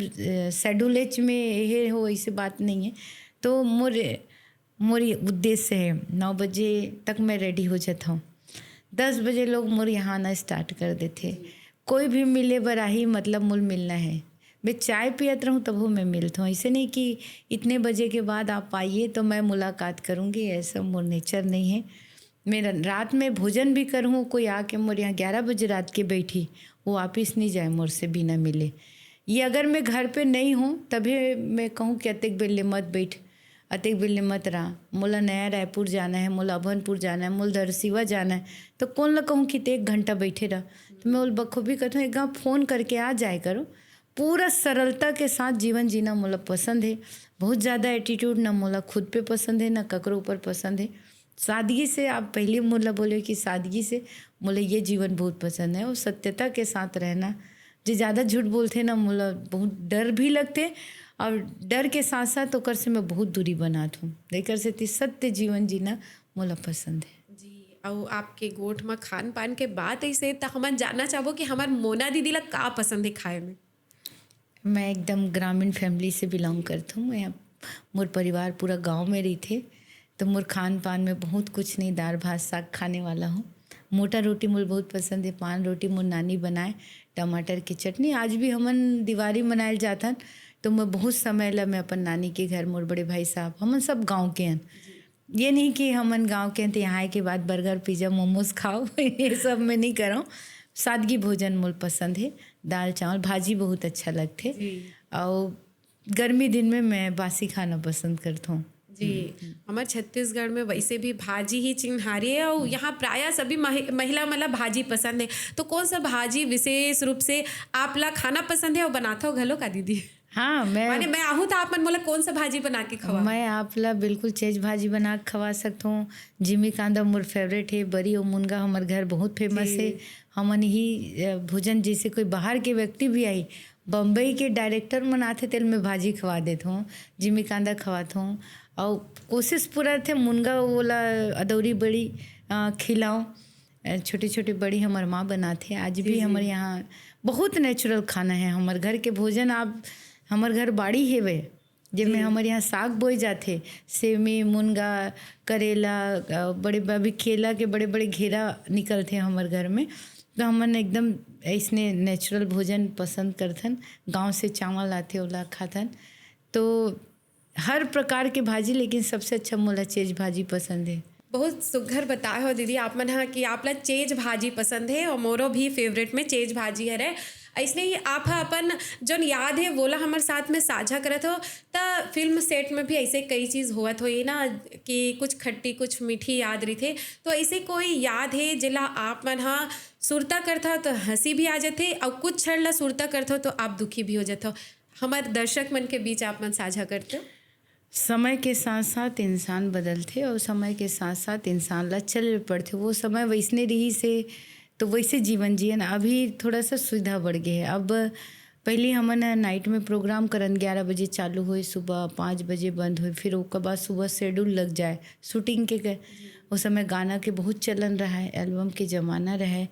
शेड्यूल एच में ये हो, ऐसी बात नहीं है। तो मोर मोर ये उद्देश्य है, नौ बजे तक मैं रेडी हो जाता हूँ। दस बजे लोग मोर यहाँ आना स्टार्ट कर देथे। कोई भी मिले बर आही, मतलब मोला मिलना है। मैं चाय पियत रहूँ तभो मैं मिलत हूँ। ऐसे नहीं कि इतने बजे के बाद आप आइए तो मैं मुलाकात करूँगी, ऐसा मोर नेचर नहीं है। मैं र-, रात में भोजन भी करूँ, कोई आके मोर यहाँ ग्यारह बजे रात के बैठी, वो वापिस नहीं जाए मोर से बिना मिले। ये अगर मैं घर पे नहीं हूँ तभी मैं कहूँ कि अतेक बेर ले मत बैठ, अतेक बेर ले मत रह, मोला नया रायपुर जाना है, मोला अभनपुर जाना है, मोला धरसीवा जाना है, तो कोन ला कहूँ कि ते एक घंटा बैठे रह। तो मैं ओला बखूबी कहत हूँ, एक गाँव फोन करके आ जाए करो। पूरा सरलता के साथ जीवन जीना मोला पसंद है। बहुत ज़्यादा एटीट्यूड ना मोला खुद पे पसंद है, ना ककरो ऊपर पसंद है। सादगी से, आप पहले मोला बोले कि सादगी से, मोला ये जीवन बहुत पसंद है। और सत्यता के साथ रहना, जे ज़्यादा झूठ बोलथे ना, मोला बहुत डर भी लगथे, और डर के साथ साथ ओकर से मैं बहुत दूरी बनात हूँ। एकर सेती सत्य जीवन जीना मोला पसंद है। जी, अउ आपके गोठ म खान पान के बात अइसे, त हमन जानना चाहबो कि हमर मोना दीदी ला का पसंद है खाए में? मैं एकदम ग्रामीण फैमिली से बिलोंग करत हूँ। मैं, मोर परिवार पूरा गाँव में रहिथे, तो मोर खान पान में बहुत कुछ नहीं, दाल भात साग खाने वाला हूँ। मोटा रोटी मोला बहुत पसंद है, पान रोटी मोर नानी बनाए, टमाटर के चटनी। आज भी हमन दिवाली मनाए ल जाथन, तो मैं बहुत समय ला मैं अपन नानी के घर, मोर बड़े भाई साहब, हमन सब गाँव के हन। ये नहीं कि हमन गाँव के हन तो यहाँ आए के बाद बर्गर, पिज्जा, मोमोज खाओ, ये सब मैं नहीं करौं। सादगी भोजन मोला पसंद है, दाल चावल, भाजी बहुत अच्छा लगथे। जी। अउ गर्मी दिन में मैं बासी खाना पसंद करथौं। जी, हम्म। हमर छत्तीसगढ़ में वैसे भी भाजी ही चिन्हारी है, और यहाँ प्रायः सभी महि-, महिला मन ला भाजी पसंद है। तो कौन सा भाजी विशेष रूप से आप ला खाना पसंद है और बनाथव घलो का दीदी? हाँ, मैं माने मैं आहूँ त आप मन मोला कौन सा भाजी बना के खवा? मैं आप ला बिल्कुल चेज भाजी बना के खवा सकथौं। जिमी कांदा मोर फेवरेट है, बरी और मुनगा हमर घर बहुत फेमस जी। है। हमन ही, अ, भोजन, जैसे कोई बाहर के व्यक्ति भी आई, बम्बई के डायरेक्टर मन आथे, तेल में भाजी खवा देत हों, जिमी कांदा खवात हों। और कोशिश पूरा थे मुनगा ओला अदौरी बड़ी, अ, खिलाओ। अ, छोटे-छोटे बड़ी हमर माँ बनाथे। आज जी, भी जी। हमर यहाँ बहुत नेचुरल खाना है। हमर घर के भोजन, आप, हमर घर बाड़ी हेवे, जेमे जी। हमर यहाँ साग बोए जाथे, सेमी, मुनगा, करेला, अ, बड़े, अभी केला के बड़े-बड़े घेरा निकलथे हमर घर में। तो हमन एकदम अइसने नेचुरल भोजन पसंद करथन। गाँव से चावल आथे, ओला खाथन। तो हर प्रकार के भाजी, लेकिन सबसे अच्छा मोला चेज भाजी पसंद है। बहुत सुघर बताए हो दीदी आप मन ह कि आप ला चेज भाजी पसंद है और मोरो भी फेवरेट में चेज भाजी हरे। अइसने ही आप ह अपन जोन याद है वोला हमर साथ में साझा करत हो, त फिल्म सेट में भी ऐसे कई चीज होवत होही ना कि कुछ खट्टी कुछ मीठी याद रहिथे, तो ऐसे कोई याद है जेला आप मन ह सुरता करथा तो हंसी भी आ जाथे और कुछ क्षण ला सुरता करथो तो आप दुखी भी हो जाथो, हमर दर्शक मन के बीच आप मन साझा करते हो? समय के साथ साथ इंसान बदलथे और समय के साथ साथ इंसान ला चले पड़थे। वो समय वैसने रहिस हे तो वैसे जीवन जियन। अभी थोड़ा सा सुविधा बढ़ गए है। अब पहले हमन नाइट में प्रोग्राम करन, ग्यारह बजे चालू होए, सुबह पाँच बजे बंद होए, फिर ओकर बाद सुबह शेड्यूल लग जाए शूटिंग के, के। उस समय गाना के बहुत चलन रहा है, एल्बम के जमाना रहा है।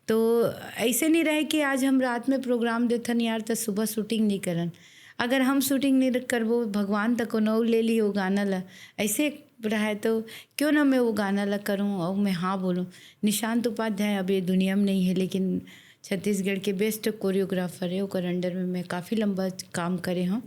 तो ऐसे नहीं रहे कि आज हम रात में प्रोग्राम देथन यार, तो सुबह शूटिंग नहीं करन। अगर हम शूटिंग नहीं करबो, भगवान तक कोनो ले ली वो गाना ला, ऐसे रहा है तो क्यों ना मैं वो गाना ला करूँ और मैं हाँ बोलूँ। निशांत उपाध्याय अब ये दुनिया में नहीं है, लेकिन छत्तीसगढ़ के बेस्ट कोरियोग्राफर है, ओकर अंडर में मैं काफ़ी लंबा काम करे हूँ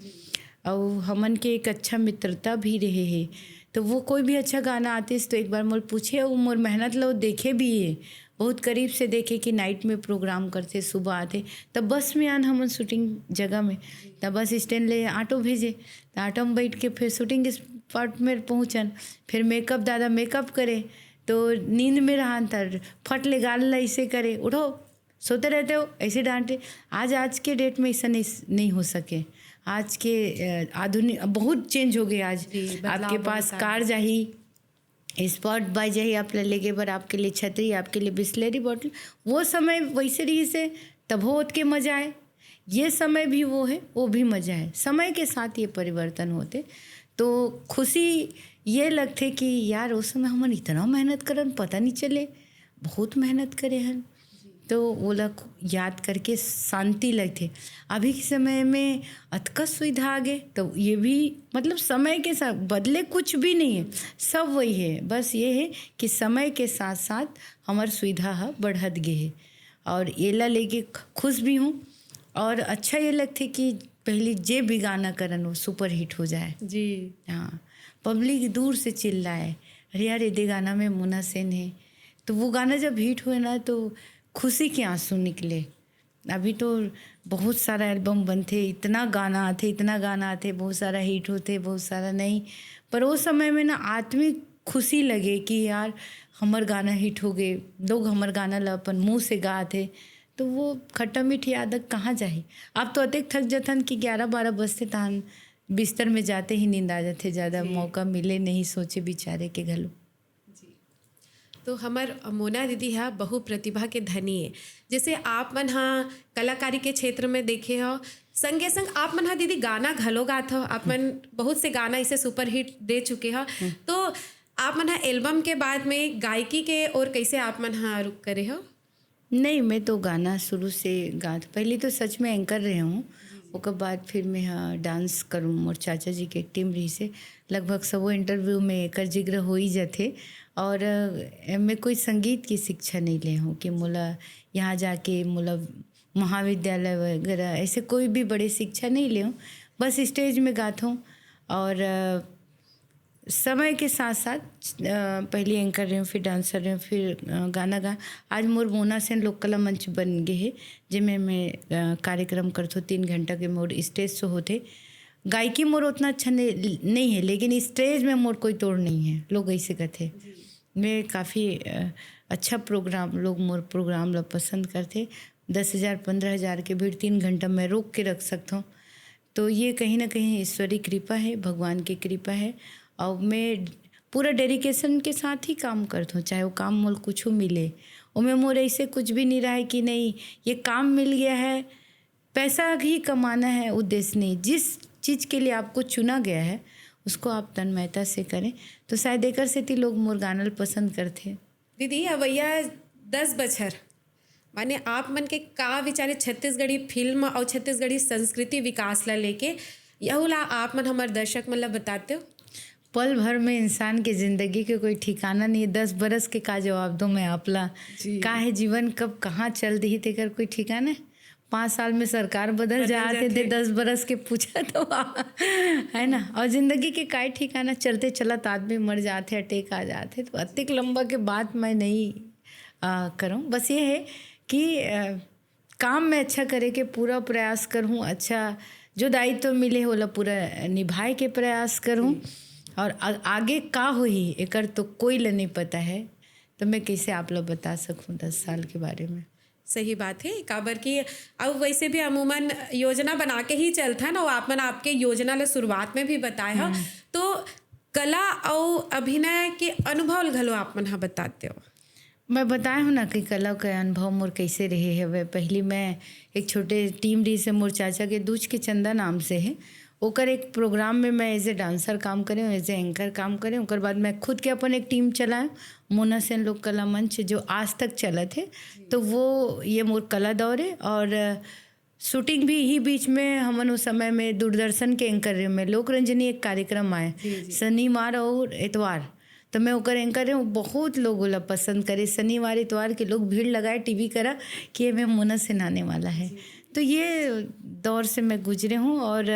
और हमन के एक अच्छा मित्रता भी रहे है। तो वो कोई भी अच्छा गाना आतिस तो एक बार मोर पूछे, वो मोर मेहनत ला वो देखे भी है, बहुत करीब से देखे कि नाइट में प्रोग्राम करथे, सुबह आथे, तब बस में आन हमन शूटिंग जगह में, तब बस स्टैंड ले ऑटो भेजे, तो ऑटो में बैठ के फिर शूटिंग स्पॉट में पहुँचन। फिर मेकअप, दादा मेकअप करे तो नींद में रहन, तर फट ले गाल ला ऐसे करे, "उठो, सोते रहते हो", ऐसे डांटे। आज, आज के डेट में ऐसा नहीं, नहीं हो सके। आज के अ, आधुनिक बहुत चेंज हो गए आज। जी, बदलाव आपके पास बहुत आ कार जाही, स्पॉट बाय जाही, आप ला लेगे बर आपके लिए छतरी, आपके लिए बिस्लेरी बॉटल। वो समय वैसे रहिस हे, तभो ओतके मजा आए। ये समय भी वो है, वो भी मजा है। समय के साथ ये परिवर्तन होते तो खुशी ये लगथे कि यार, उस समय हमन इतना मेहनत करन, पता नहीं चले, बहुत मेहनत करे हन। तो ओला याद करके शांति लगथे। अभी के समय में अतका सुविधा आ गे, तो ये भी, मतलब, समय के साथ बदले कुछ भी नहीं है, सब वही है। बस ये है कि समय के साथ साथ हमर सुविधा ह बढ़त गे है, और एला लेके ख-, खुश भी हूँ। और अच्छा ये लगथे कि पहली जे भी गाना करन, वो सुपर हिट हो जाए। जी। हाँ, पब्लिक दूर से चिल्लाए, "अरे यार, ये दे गाना में मोना सेन है।" तो वो गाना जब हिट हुए ना, तो खुशी के आंसू निकले। अभी तो बहुत सारा एल्बम बनथे, इतना गाना आथे, इतना गाना आथे, बहुत सारा हिट होथे, बहुत सारा नहीं। पर वो समय में ना, आत्मिक खुशी लगे कि यार, हमर गाना हिट हो गए, लोग हमर गाना ला अपन मुंह से गाथे, तो वो खट्टा मीठ याद कहाँ जाही। अब तो अतेक थक जथन कि ग्यारह बारह बजथे, तहन बिस्तर में जाते ही नींद आ जाथे, ज़्यादा जी। मौका मिले नहीं सोचे बिचारे के घलो। जी। तो हमर मोना दीदी हा बहु प्रतिभा के धनी है। जैसे आप मन हा कलाकारी के क्षेत्र में देखे हो, संगे संग आप मन हा दीदी गाना घलो गात हो। आप मन बहुत से गाना इसे सुपरहिट दे चुके हो। तो आप मन हा एल्बम के बाद में गायकी के ओर कैसे आप मन हा रुख करे हो? नहीं, मैं तो गाना शुरू से गात, पहले तो सच में एंकर रहे हूँ, ओकर बाद फिर मैं, हाँ, डांस करूँ। मोर चाचा जी के एक टीम रहिसे, लगभग सबो इंटरव्यू में एकर जिक्र हो ही जाथे। और अ, मैं कोई संगीत की शिक्षा नहीं ले हूँ कि मोला यहाँ जाके, मोला महाविद्यालय वगैरह, ऐसे कोई भी बड़े शिक्षा नहीं ले हूँ, बस स्टेज में गात हूँ। और अ, समय के साथ साथ, अ, पहले एंकर रहे हूँ, फिर डांसर रहे हूँ, फिर अ, गाना गा। आज मोर मोना सेन लोक कला मंच बन गए है, जेमे मैं अ, कार्यक्रम करथो, तीन घंटा के मोर स्टेज शो होथे। गायकी मोर उतना अच्छा नहीं, नहीं है, लेकिन स्टेज में मोर कोई तोड़ नहीं है, लोग ऐसे कहते। मैं काफ़ी अ, अच्छा प्रोग्राम, लोग मोर प्रोग्राम ला पसंद करथे। दस हजार, पन्द्रह हजार के भीड़ तीन घंटा मैं रोक के रख सकता हूँ। तो ये कहीं ना कहीं ईश्वरी कृपा है, भगवान की कृपा है। और मैं पूरा डेडिकेशन के साथ ही काम करता हूँ, चाहे वो काम मोल कुछ मिले। और मैं मोर ऐसे कुछ भी नहीं रहा है कि नहीं, ये काम मिल गया है, पैसा ही कमाना है उद्देश्य नहीं। जिस चीज़ के लिए आपको चुना गया है, उसको आप तन्मयता से करें। तो शायद एकर सेती लोग मोर गाना ल पसंद करथे। दीदी, अवैया दस बछर, माने आप मन के का विचार है छत्तीसगढ़ी फिल्म और छत्तीसगढ़ी संस्कृति विकास ला लेके? यहू ला आप मन हमर दर्शक मन ला बताते हो। पल भर में इंसान के जिंदगी के कोई ठिकाना नहीं है। दस बरस के का जवाब दो मैं आपला? जी। का है जीवन, कब कहाँ चल दिही, तेकर कोई ठिकाना है? पाँच साल में सरकार बदल जाते थे, दस बरस के पूछा तो, है ना? और जिंदगी के काय ठिकाना, चलते चलत आदमी मर जाते, अटैक आ जाते। तो अतिक लंबा के बात मैं नहीं आ, करूँ। बस ये है कि आ, काम में अच्छा करे के पूरा प्रयास करूँ, अच्छा जो दायित्व मिले होला पूरा निभाए के प्रयास करूँ। और आ, आगे का होही, एकर तो कोई ल नहीं पता है, तो मैं कैसे आप लोग बता सकूँ दस साल के बारे में? सही बात है, काबर कि अउ वैसे भी अमूमन योजना बना के ही चलथन, अउ आप मन आपके योजना ल शुरुआत में भी बताए हो। तो कला अउ अभिनय के अनुभव ल घलो आप मन ह बताते हो। मैं बताए हूँ ना कि कला के अनुभव मोर कैसे रहे हवे। पहली मैं एक छोटे टीम रही से, मोर चाचा के दूज के चंदा नाम से है, ओकर एक प्रोग्राम में मैं एज ए डांसर काम करे हूँ, एज ए एंकर काम करे हूँ। ओकर बाद मैं खुद के अपन एक टीम चलाए, मोना सेन लोक कला मंच, जो आज तक चलत है। तो वो ये मोर कला दौर है। और शूटिंग भी ही बीच में हमन उस समय में दूरदर्शन के एंकर में लोक रंजनी एक कार्यक्रम आए, शनिवार और एतवार। तो मैं ओकर एंकर रहे हूँ, बहुत लोग ओला पसंद करे। शनिवार एतवार के लोग भीड़ लगाए टीवी करा कि ये मैं मोना सेन आने वाला है। तो ये दौर से मैं गुजरे हूँ। और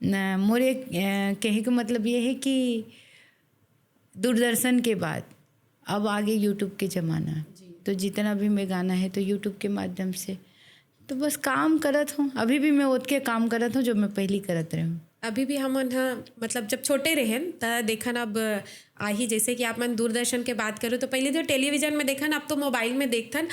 न, मोर एक अ, कहे के मतलब ये है कि दूरदर्शन के बाद अब आगे यूट्यूब के जमाना। तो जितना भी मैं गाना है तो यूट्यूब के माध्यम से। तो बस काम करत हूँ, अभी भी मैं ओतके काम करत हूँ जो मैं पहली करत रहे हूँ। अभी भी हमन ह, मतलब, जब छोटे रहेन त देखन, अब आही, जैसे कि आप मन दूरदर्शन के बात करो तो पहले तो टेलीविजन में देखन, अब तो मोबाइल में देखथन।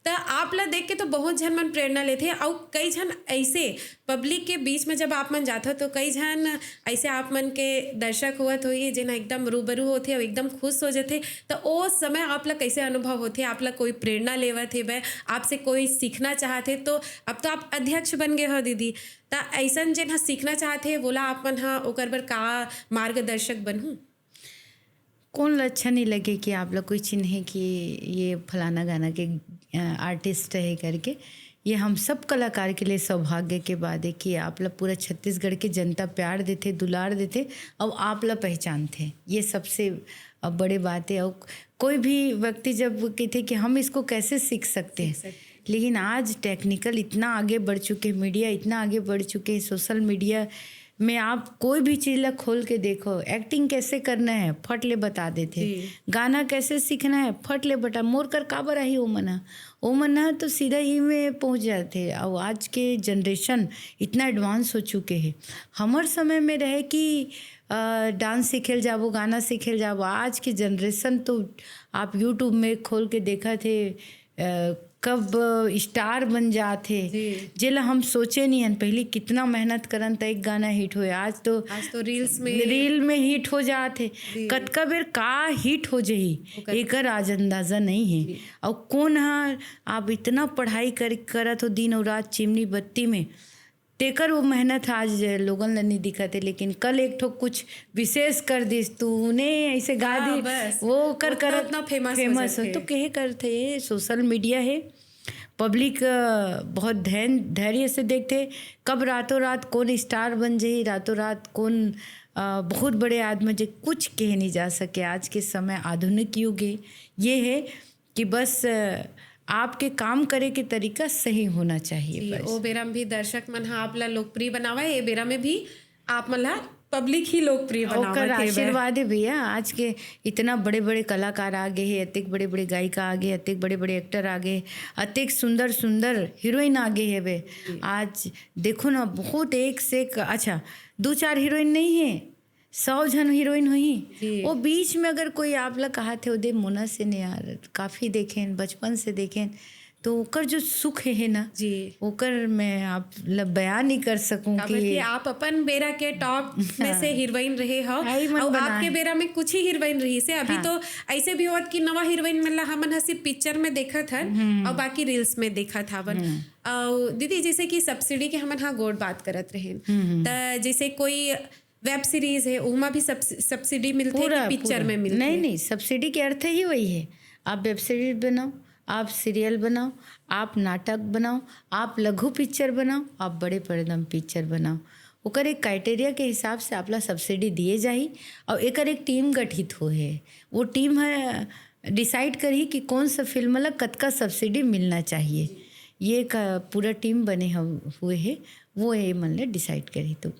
त आप ला देख के तो बहुत झन मन प्रेरणा लेथे, अउ कई झन ऐसे पब्लिक के बीच में जब आप मन जाथो तो कई झन ऐसे आप मन के दर्शक होवत होही जेन एकदम रूबरू होथे अउ एकदम खुश हो जथे। त ओ समय आप ला कैसे अनुभव होथे? आप ला कोई प्रेरणा लेवत हेवय, आपसे कोई सीखना चाहत हे? तो अब तो आप अध्यक्ष बन गए हो दीदी, त ऐसन जेन ह सीखना चाहत हे वोला आप मन ह ओकर बर का मार्गदर्शक बनहू? कौन ला अच्छा नहीं लगे कि आप लोग कोई चिन्हे कि ये फलाना गाना के आर्टिस्ट है करके। ये हम सब कलाकार के लिए सौभाग्य के बात है कि आप लोग पूरा छत्तीसगढ़ के जनता प्यार देथे, दुलार देथे और आप ला पहचानथे। ये सबसे बड़े बात है। और कोई भी व्यक्ति जब कहते कि हम इसको कैसे सीख सकते हैं, लेकिन आज टेक्निकल इतना आगे बढ़ चुके हैं, मीडिया इतना आगे बढ़ चुके हैं, सोशल मीडिया में आप कोई भी चीज ला खोल के देखो, एक्टिंग कैसे करना है फट ले बता देथे, गाना कैसे सीखना है फट ले बता। मोर कर काबर आही ओ मन ह, ओ मन ह तो सीधा ही में पहुंच जाथे। और आज के जनरेशन इतना एडवांस हो चुके हैं। हमर समय में रहे कि डांस सीखे ल जाबो, गाना सीखे ल जाबो। आज के जनरेशन तो आप यूट्यूब में खोल के देखत हे, कब स्टार बन जात हे, जेला हम सोचे नहीं हन। पहली कितना मेहनत करन त एक गाना हिट होए, आज तो आज तो रील्स में रील में हिट हो जात हे। कतका बेर का हिट हो जही, एकर आज अंदाजा नहीं है। और कौन ह, आप इतना पढ़ाई कर करत हो दिन और रात चिमनी बत्ती में, तेकर वो मेहनत आज लोगन ला नहीं दिखत है। लेकिन कल एक ठो कुछ विशेष कर दिस, तूने ऐसे गा दी, वो कर करत फेमस तो कहे करते सोशल मीडिया है। पब्लिक बहुत धैर्य से देखते कब रातों रात कौन स्टार बन जाही, रातों रात कौन बहुत बड़े आदमी जे, कुछ कहे नहीं जा सके। आज के समय आधुनिक युग है, ये है कि बस आपके काम करे के तरीका सही होना चाहिए। बस। ओ बेरा में भी दर्शक मन ह आप ला लोकप्रिय बनावा, ए बेरा में भी आप मन ला पब्लिक ही लोकप्रिय बनावत हे। आशीर्वाद है भैया। आज के इतना बड़े बड़े कलाकार आ गए हैं, अतेक बड़े बड़े गायिका आ गए, अतेक बड़े बड़े एक्टर आ गए, अतेक सुंदर सुंदर हीरोइन आ गए है। आज देखो ना, बहुत एक से एक, अच्छा, दो चार हीरोइन नहीं है, सौ झन हीरोइन होही। वो बीच में अगर कोई आप ला कहा थे, "ओदे मोना सेन यार, काफी देखेन, बचपन से देखेन," तो ओकर जो सुख है ना जी, ओकर मैं आप ला बयान नहीं कर सकूं कि आप अपन बेरा के टॉप में से हीरोइन रहे हो। और आपके बेरा में कुछ ही हीरोइन रही से, अभी तो ऐसे भी होत कि नवा हीरोइन मन ला हमन ह सिर्फ पिक्चर में देखत हन और बाकी रील्स में देखत हवन। और दीदी, जैसे कि सब्सिडी के हमन हा गोठ बात करत रहेन, त जैसे कोई वेब सीरीज है, ओमा भी सब्सिडी मिलथे कि पिक्चर में मिलथे? नहीं, नहीं, सब्सिडी के अर्थ ही वही है। आप वेब सीरीज बनाओ, आप सीरियल बनाओ, आप नाटक बनाओ, आप लघु पिक्चर बनाओ, आप बड़े पर्दा में पिक्चर बनाओ, ओकर एक क्राइटेरिया के हिसाब से आप ला सब्सिडी दिए जाही। और एकर एक टीम गठित हो है, वो टीम है डिसाइड करही कि कौन सा फिल्म ला कतका सब्सिडी मिलना चाहिए। ये एक पूरा टीम बने हुए है, वो ये मन ले डिसाइड करही। तो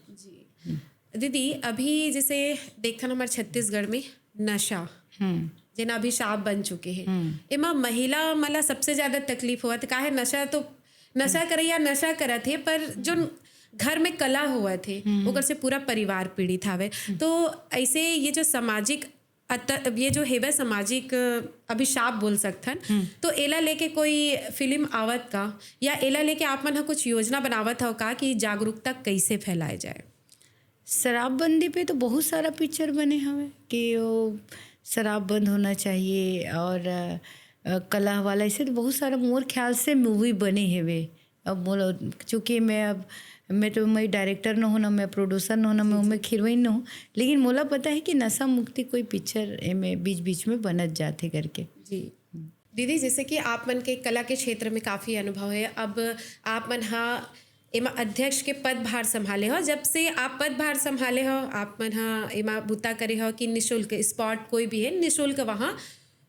दीदी, अभी जैसे देखथन हमारे छत्तीसगढ़ में नशा, जेना अभिशाप बन चुके हैं, एमा महिला मन ला सबसे ज्यादा तकलीफ होवत। काहे, नशा तो नशा करैया नशा करत हे, पर जो घर में कला होवत हे ओकर से पूरा परिवार पीड़ित हवे। तो ऐसे ये जो सामाजिक अत-, ये जो हेवय सामाजिक अभिशाप बोल सकथन, तो एला लेके कोई फिल्म आवत का, या एला लेके आप मन ह कुछ योजना बनावत हव का कि जागरूकता कैसे फैलाए जाए? शराबबंदी पे तो बहुत सारा पिक्चर बने हवे कि वो शराब बंद होना चाहिए और, अ, कला वाला, ऐसे तो बहुत सारा मोर ख्याल से मूवी बने हेवे। अब बोलो, चूँकि मैं अब, मैं तो, मैं डायरेक्टर न हूँ, ना मैं प्रोड्यूसर न हूँ, ना मैं ओमे हीरोइन न हूँ, लेकिन मोला पता है कि नशा मुक्ति कोई पिक्चर एमे बीच-बीच में बनत जाथे करके। जी। दीदी, जैसे कि आप मन के कला के क्षेत्र में काफ़ी अनुभव है, अब आप मन हा एमा अध्यक्ष के पदभार संभाले हो। जब से आप पदभार संभाले हो, आप मन हा एमा बुता करे हो कि निशुल्क स्पॉट कोई भी है, निशुल्क वहाँ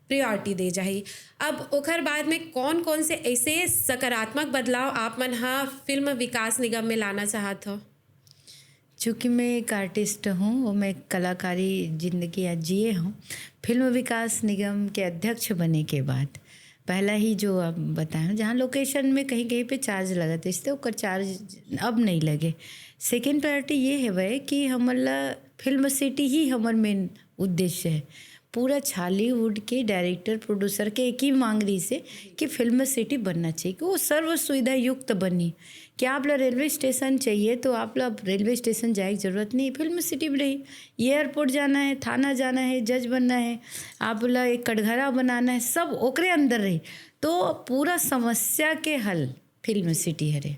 प्रायोरिटी दे जाही। अब ओखर बाद में कौन-कौन से ऐसे सकारात्मक बदलाव आप मन हा फिल्म विकास निगम में लाना चाहत हो? चूँकि मैं एक आर्टिस्ट हूँ, वो मैं कलाकारी जिंदगी आज जिए हूँ। फिल्म विकास निगम के अध्यक्ष बने के बाद पहला ही जो आप बताए, जहाँ लोकेशन में कहीं-कहीं पे चार्ज लगत है, इससे ओकर चार्ज अब नहीं लगे। सेकंड प्रायोरिटी ये हेवय कि हमन ला फिल्म सिटी ही हमर मेन उद्देश्य है। पूरा छॉलीवुड के डायरेक्टर, प्रोड्यूसर के एक ही मांग रहिस हे कि फिल्म सिटी बनना चाहिए, कि वो सर्व सुविधा युक्त बनी, कि आप ला रेलवे स्टेशन चाहिए तो आप ला अब रेलवे स्टेशन जाए के जरूरत नहीं, फिल्म सिटी में रही। एयरपोर्ट जाना है, थाना जाना है, जज बनना है, आप ला एक कटघरा बनाना है, सब ओकरे अंदर रही। तो पूरा समस्या के हल फिल्म सिटी हरे।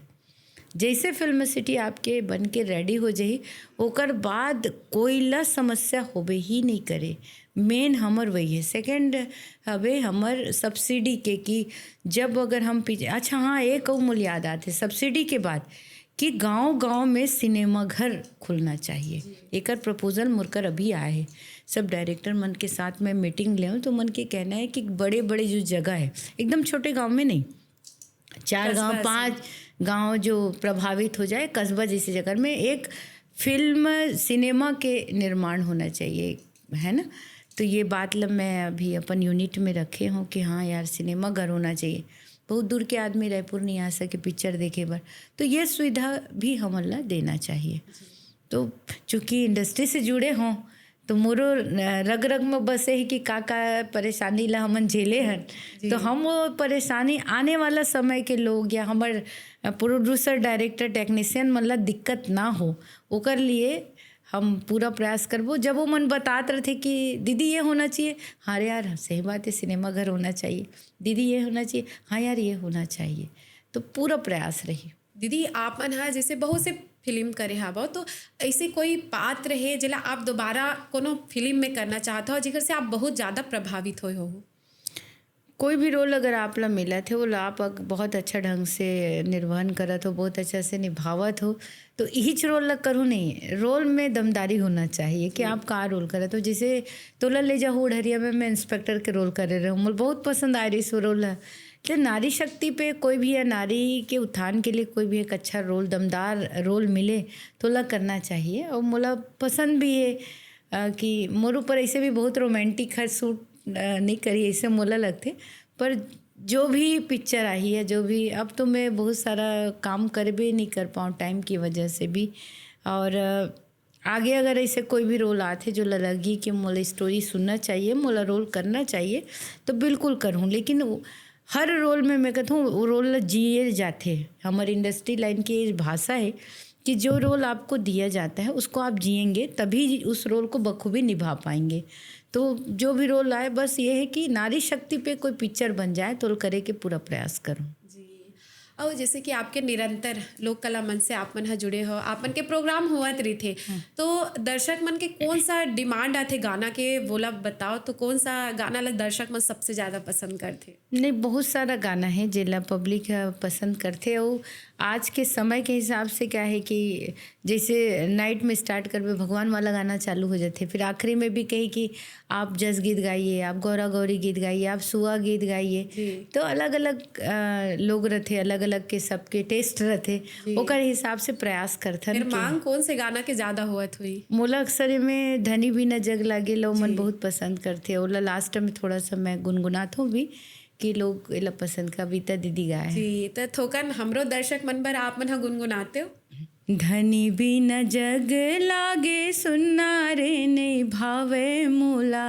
जैसे फिल्म सिटी आपके बन के रेडी हो जाही, ओकर बाद कोई ला समस्या होबे ही नहीं करे। मेन हमर वही है। सेकंड हवे हमर सब्सिडी के, कि जब अगर हम पीछे, अच्छा हाँ, एक अउ मोला याद आथे सब्सिडी के बाद, कि गांव-गांव में सिनेमा घर खुलना चाहिए। एकर प्रपोजल मोर कर अभी आए है। सब डायरेक्टर मन के साथ मैं मीटिंग लेऊँ तो मन के कहना है कि बड़े-बड़े जो जगह है, एकदम छोटे गांव में नहीं, चार गांव, पांच गांव जो प्रभावित हो जाए, कस्बा जैसी जगह में एक फिल्म सिनेमा के निर्माण होना चाहिए, है ना? तो ये बात ल मैं अभी अपन यूनिट में रखे हूँ कि हाँ यार, सिनेमा घर होना चाहिए। बहुत दूर के आदमी रायपुर नहीं आ सके पिक्चर देखे बर, तो ये सुविधा भी हमन ला देना चाहिए। तो चूँकि इंडस्ट्री से जुड़े हों, तो मोरो, अ, रग-रग में बसे हे कि का-का परेशानी ला हमन झेले हन। तो हम वो परेशानी आने वाला समय के लोग या हमर, अ, प्रोड्यूसर, डायरेक्टर, टेक्नीशियन मन ला दिक्कत ना हो, ओकर लिए हम पूरा प्रयास करबो। जब वो मन बतात रथे कि दीदी ये होना चाहिए, हाँ रे यार, सही बात है, सिनेमा घर होना चाहिए, दीदी ये होना चाहिए, हाँ यार, ये होना चाहिए, तो पूरा प्रयास रही। दीदी, आप मन ह जैसे बहुत से फिल्म करे हावव, तो ऐसे कोई पात्र हे जेला आप दोबारा कोनो फिल्म में करना चाहत हो, जेकर से आप बहुत ज्यादा प्रभावित होए हो? कोई भी रोल अगर आप ला मिलत हे, ओला आप अग-, बहुत अच्छा ढंग से निर्वहन करत हो, बहुत अच्छा से निभावत हो, तो इहीच रोल ला करू नहीं, रोल में दमदारी होना चाहिए कि आप का रोल करत हो। जैसे तोला ले जाहू ओढ़रिया में मैं इंस्पेक्टर के रोल करे रहूँ, मोला बहुत पसंद आए रहिस वो रोल ह। तो नारी शक्ति पे कोई भी या नारी के उत्थान के लिए कोई भी एक अच्छा रोल, दमदार रोल मिले, तो ओला करना चाहिए। और मोला पसंद भी है, अ, कि मोर ऊपर ऐसे भी बहुत रोमांटिक हर सूट, अ, नहीं करी, ऐसे मोला लगथे। पर जो भी पिक्चर आही या जो भी, अब तो मैं बहुत सारा काम करबे नहीं कर पाऊँ टाइम की वजह से भी। और, अ, आगे अगर ऐसे कोई भी रोल आथे जो ल-, लगी कि मोला स्टोरी सुनना चाहिए, मोला रोल करना चाहिए, तो बिल्कुल करहूँ। लेकिन वो, हर रोल में मैं कहता हूँ, वो रोल ल जिए जाथे। हमर इंडस्ट्री लाइन की ये भाषा है कि जो रोल आपको दिया जाता है, उसको आप जिएंगे, तभी उस रोल को बखूबी निभा पाएंगे। तो जो भी रोल आए, बस ये है कि नारी शक्ति पे कोई पिक्चर बन जाए, तो करे के पूरा प्रयास करूँ। जी। और जैसे कि आपके निरंतर लोक कला मंच से आप मन ह जुड़े हो, आप मन के प्रोग्राम होवत रहिथे, तो दर्शक मन के कौन सा डिमांड आथे गाना के, वो ला बताओ, तो कौन सा गाना ला दर्शक मन सबसे ज्यादा पसंद करथे? नहीं, बहुत सारा गाना है जेला पब्लिक ह पसंद करथे। और आज के समय के हिसाब से क्या है कि जैसे नाइट में स्टार्ट करबे, भगवान वाला गाना चालू हो जाथे, फिर आखिरी में भी कही कि आप जस गीत गाइए, आप गौरा गौरी गीत गाइए, आप सुआ गीत गाइए। जी। तो अलग-अलग, अ, लोग रथे, अलग-अलग के सबके टेस्ट रथे, जी। ओकर हिसाब से प्रयास करथन फिर कि मांग कौन से गाना के ज्यादा होवत होही? मोला अक्सर एमे धनी बिना जग लागे लो मन जी। बहुत पसंद करथे, ओला लास्ट में थोड़ा सा मैं गुनगुनात हूँ भी कि लोग एला पसंद, कविता दीदी गाए। जी, तो थोकन हमरो दर्शक मन बर आप मन ह गुनगुनाते हो? धनी बिना जग लागे सुन्ना रे, नइ भावे मोला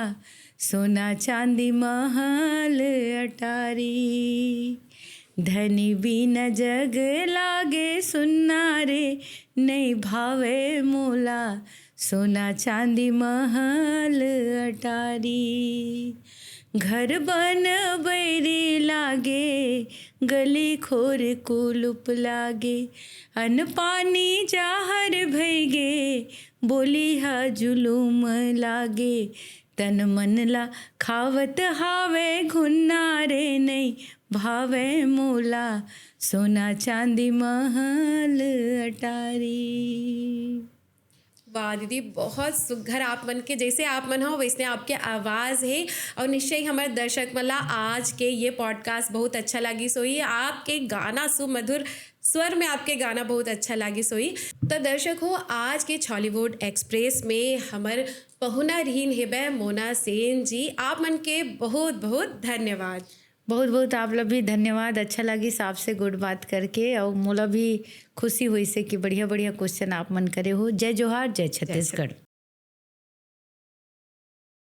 सोना चांदी महल अटारी। धनी बिना जग लागे सुन्ना रे, नइ भावे मोला सोना चांदी महल अटारी। घर बन बैरी लागे, गली खोर कुलुप लागे, अन्न पानी जाहर भइगे, बोली ह जुलुम लागे। तन मन ला खावत हावे घुन्ना रे, नइ भावे मोला सोना चांदी महल अटारी। वाह दीदी, बहुत सुघर आप मन के, जैसे आप मन हो वैसने आपके आवाज़ हे। और निश्चय ही हमर दर्शक मन ला आज के ये पॉडकास्ट बहुत अच्छा लागिस होही। आपके गाना सुमधुर स्वर में आपके गाना बहुत अच्छा लागिस होही। तो दर्शक हो, आज के छॉलीवुड एक्सप्रेस में हमर पहुना रहिन हेबे मोना सेन जी। आप मन के बहुत बहुत धन्यवाद। बहुत बहुत आप ला भी धन्यवाद। अच्छा लागिस आपसे गुड बात करके, और मोला भी खुशी होइसे कि बढ़िया बढ़िया क्वेश्चन आप मन करे हो। जय जोहार, जय छत्तीसगढ़।